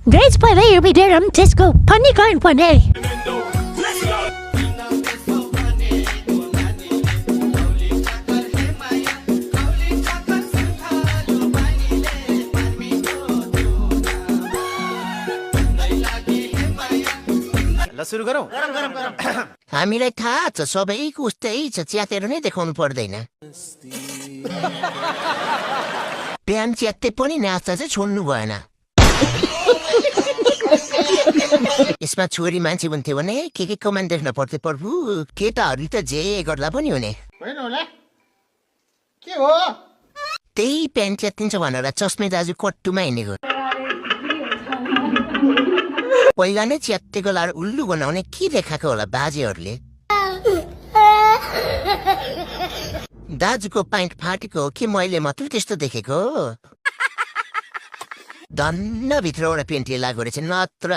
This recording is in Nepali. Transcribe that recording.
Grades pa layer be there Tesco. Pani kain pane. ल सुरु गरौँ हामीलाई थाहा छ सबैको उस्तै छ च्यातेर नै देखाउनु पर्दैन बिहान च्यात्ते पनि नाच्दा चाहिँ छोड्नु भएन यसमा छोरी मान्छे हुन्थ्यो भने के कमान देख्न पर्थ्यो प्रभु केटाहरू त जे गर्दा पनि हुने के हो त्यही प्यान्ट च्यात्तिन्छ भनेर चस्मे दाजु कट्टुमा हिँडेको पहिला नै च्यात्तेको लाएर उल्लु बनाउने के देखाएको होला बाजेहरूले दाजुको प्यान्ट फाटेको हो कि मैले मात्र त्यस्तो देखेको धन्न भित्रबाट पेन्टी लागेको रहेछ नत्र